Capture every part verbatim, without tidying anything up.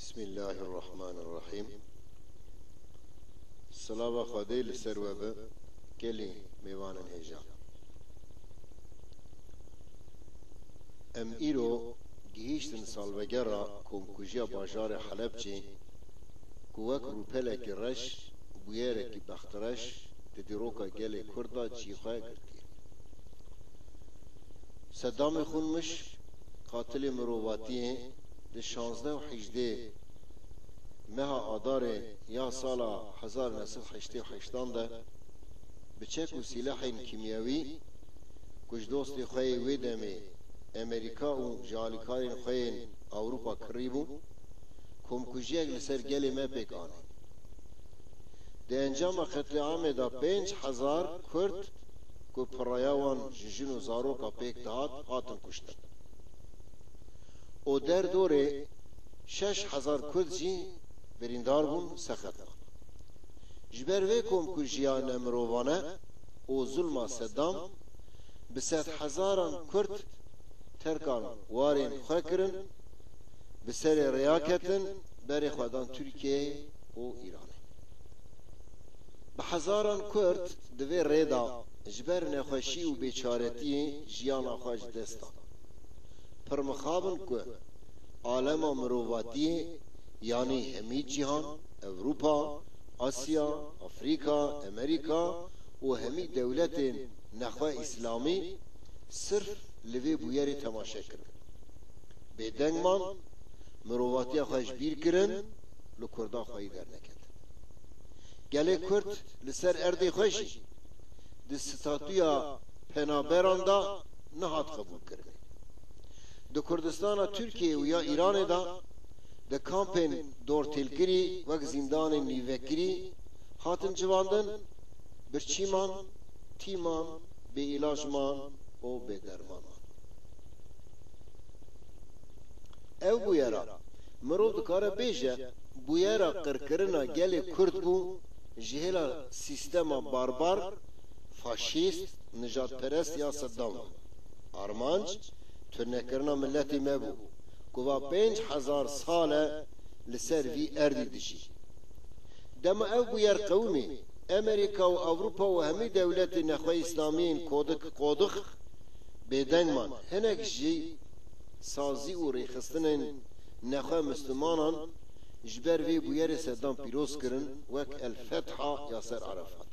Bismillahirrahmanirrahîm. Silava Xwedê li ser we be, gelî mêvanên hêja. Em îro gihîştin salvegera komkujiya bajarê Helebcê, ku wek rûpelekî reş, bûyerekî bextreş di dîroka gelê Kurd de cihê xwe girtiye. Sedamê xwînmiş, qatilê mirovatiyê, di şazdeh û hejdê meha Adarê ya sala hezar neh sed heştê û heştan de bi çek û sîlehên kîmyewî, ku ji dostê xwe yê wê demê Amerîka û ji alîkarên xwe yên Ewropa kirîbû, komkujiyek li ser gelê me pêk anî. Di encama qetlîamê de pênc hezar Kurd, ku piraya wan ji jin û zaroka pêk dihat, hatin kuştin. Û derdorê şeş hezar Kurd jî birîndar bûn, sexet bûn. Ji ber vê komkujiya nemirovane û zulma Sedam, bi sedhezaran Kurd terkan warên xwe kirin, bi serê rêya ketin, berê xwe dan Tirkiyeyê û Îranê. Bi hezaran Kurd di vê rê de ji ber nexweşî û bêçaretiyê jiyana xwe ji dest dan. Pir mixabin ku alema mirovatiyê, yanî hemî cîhan, Ewropa, Asya, Afrîka, Amerîka û hemî dewletên nexwe îslamî sirf li vê bûyerê temaşe kirin. Bêdeng man, mirovatiya xwe ji bîr kirin, li Kurda xweyî derneketin. Gelê Kurd li ser erdê xwe jî di statûya penaberan de nehat qebûlkirinê. Di Kurdistana Tirkiyeyê û ya Îranê de, di kampên dortêlkirî wek zîndanên nîvekirî hatin civandin, birçî man, tî man, bêîlac man û bêderman man. Ev bûyera, mirov dikare bêje, bûyera qirkirina gelê Kurd bû ji hêla sîstema barbar, faşîst, nijadperest ya Seddam. Armanc, turnekirina miletê me bû, ku va pênc hezar sal e li ser vî erdî dijî. Dema ev bûyer qewimî, Amerîka û Ewropa û hemî dewletên nexwe îslamiyên kodik qodix bêdeng man. Hinek jî sazî û rêxistinên nexwe mislimanan ji ber vê bûyerê Seddam pîroz kirin, wek El Fetha ya ser Arafat.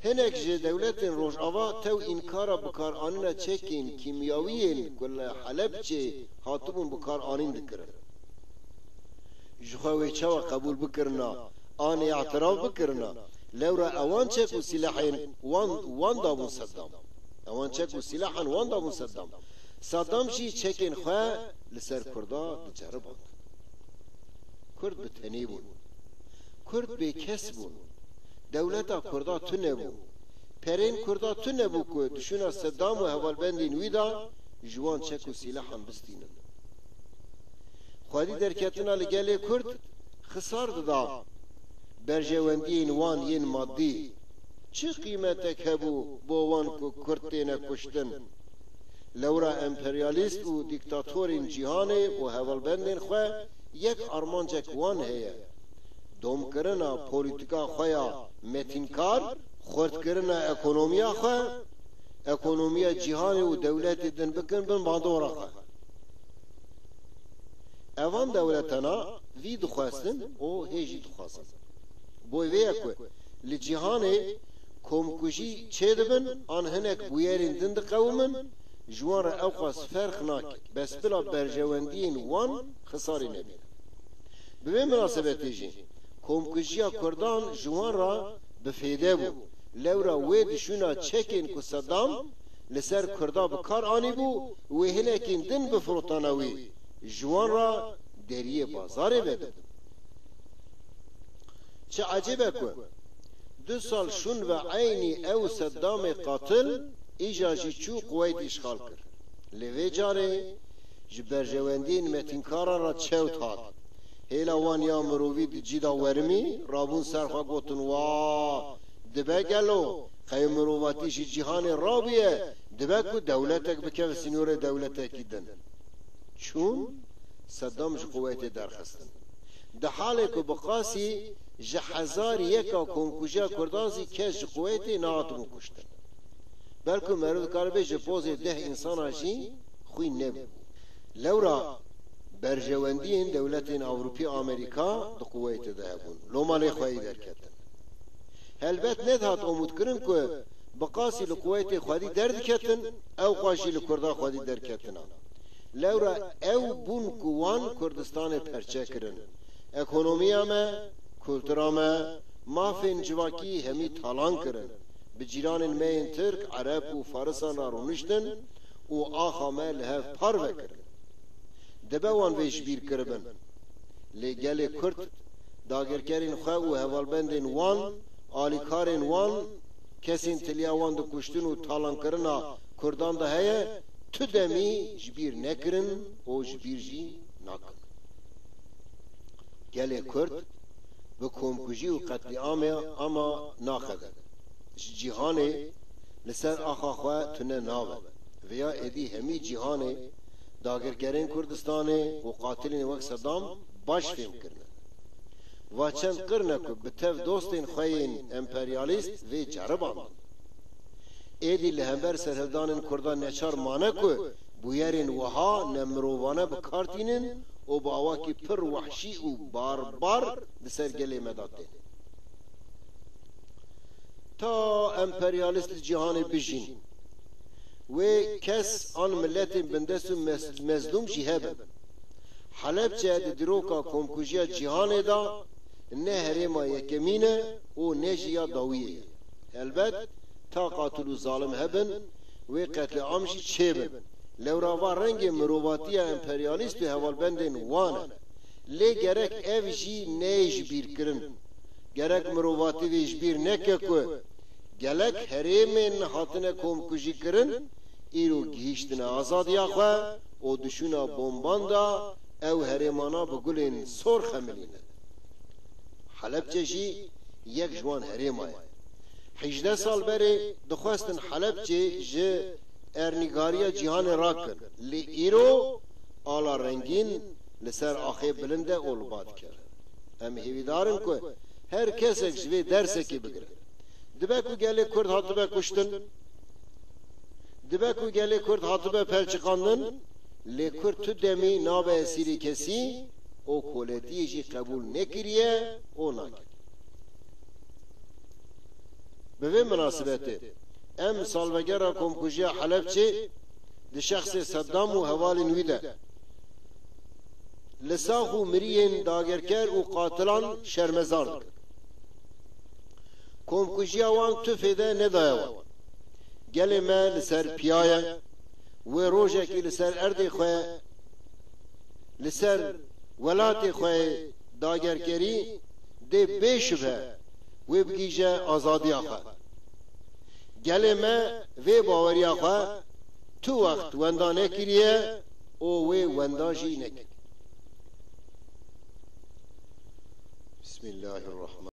Hinek ji dewletên Rojava tew înkara bikaranîna çekên kîmyawiyên ku li Helebcê hatibûn bikaranîn dikirin. Ji xwe wê çawa qebûl bikirina, anê îtiraf bikirina, lewra ewan çek û sîlehên wan, wan dabûn Seddam. Ewan çek û sîlehan wan dabûn Seddam. Seddam jî çekên xwe li ser Kurda diceriband. Kurd bi tenê bûn. Kurd bêkes bûn. Dewleta Kurda tune bû. Perên Kurda tune bû ku dişûna Seddam û hevalbendên wî de ji wan çek û sîlehan bistînin. Xwedî derketina li gelê Kurd xisar dida berjewendiyên wan yên madî. Çi qîmetek hebû bo wan ku Kurd têne kuştin? Lewra emperyalîst û dîktatorên cîhanê û hevalbendên xwe yek armancek wan heye. Domkirina polîtîka xwe ya metînkar, xurtkirina ekonomiya xwe, ekonomiya cîhanê û dewletê din bikin bin bandora xwe. Evan dewletana vî dixwestin û hê jî dixwazin. Bo vê ye ku li cîhanê komkujî çêdibin an hinek bûyerên din diqewimin, ji wan re ewqas ferq nake. Bes bila berjewendiyên wan xisarî nebîne. Bi vê minasebetê jî komkujiya Kurdan ji wan re bi fêde bû. Lewra wê dişûna çekên ku Sedam li ser Kurda bi kar anîbû, wê hinekên din bifirotana wî, ji wan re deriyê bazarê vedibin. Çi ecêb e ku du sal şûn ve eynî ew Seddamê qatil îja jî çû Kuweyt îşxal kir. Lê vê carê ji berjewendiyên metînkaran re çewt hat. Hêla wan ya mirovî di cî de werimî, rabûn ser xwe gotin, wa, dibe gelo qey mirovatî ji cîhanê rabûye, dibe ku dewletek bikeve sînorê dewletekî din. Çûn Seddam ji Kuweytê derxistin. Di halê ku bi qasî ji hezar yeka komkujiya Kurdan zî kes ji Kuweytê nehatibûn kuştin. Belku meriv dikare bê ji pozê deh însana jî xwîn nebû. Lewra berjewendiyên dewletên Ewropî, Amerîka di Kuweytê de hebûn. Loma lê xweyî derketin. Helbet nedihat omûdkirin ku bi qasî li Kuweytê xwedî derdiketin, ew xwe jî li Kurda xwedî derketina. Lewra ew bûn ku wan Kurdistanê perçe kirin. Ekonomiya me, kultura me, mafên civakî hemî talan kirin. Bi cîranên me yên Tirk, Ereb û Farisan re rûniştin û axa me li hev parve kirin. Dibe wan vê ji bîr kiribin. Lê gelê Kurd dagirkerên xwe û hevalbendên wan, alîkarên wan, kesên tiliya wan di kuştin û talankirina Kurdan de heye, tu demî ji bîr nekirin û ji bîr jî nakin. Gelê Kurd bi komkujî û qetlîamê ama naxebin. Ji cîhanê li ser axa xwe tune nabe. Vêya êdî hemî cîhanê dagirkerên Kurdistanê û qatilên wek Sedam baş fêm kirine. Va çend qirn e ku bi tev dostên xwe yên emperyalîst vê ceribandin. Êdî li hember serhildanên Kurdan neçar mane ku bûyerên wiha nemirovane bi kar tînin û bi awakî pir wehşî û barbar li ser gelê me de tên. Ta emperyalîst li cîhanê bijîn, wê kes an miletên bindest û mez-, mezlûm jî hebin. Helebçe di dîroka komkujiya cîhanê de ne herêma yekemîn e û ne jî ya dawiyê ye. Helbet, ta qatil û zalim hebin, wê qetlîam jî çêbin. Lewra va rengê mirovatiya emperyalîst û hevalbendên wan e. Lê gerek ev jî neyê ji bîr kirin. Gerek mirovatî vê ji bîr neke ku gelek herêmên hatine komkujî kirin, îro gihîştine azadiya xwe û di şûna bomban de ew herêmana bi gulên sor xemilîne. Helebçe jî yek ji wan herêma ye. Hejdeh sal berê dixwestin Helebçê ji ernîgariya cîhanê rakin. Lê îro ala rengîn li ser axê bilind e û li ba dikeve. Em hêvîdar in ku her kesek ji vê dersekê bigire. Dibe ku gelê Kurd hatibe kuştin, dibe ku gelê Kurd hatibe pelçiqandin, lê Kurd tu demî nabe esîrê kesî û koletiyê jî qebûl nekiriye û nake. Bi vê minasibetê em salvegera komkujiya Helebçê di şexsê Seddam û hevalên wî de li sax û miriyên dagirker û qatilan şermezar dikin. Komkujiya wan tu fêde nedaye wan. Gelê me li ser piya ye. Wê rojekî li ser erdê xwe, li ser welatê xwe dagerkerî dê bê şibhe wê bigihîje azadiya xwe. Gelê me vê baweriya xwe tu wext wenda nekiriye û wê wenda jî nekiriye. Bismillahirrahman.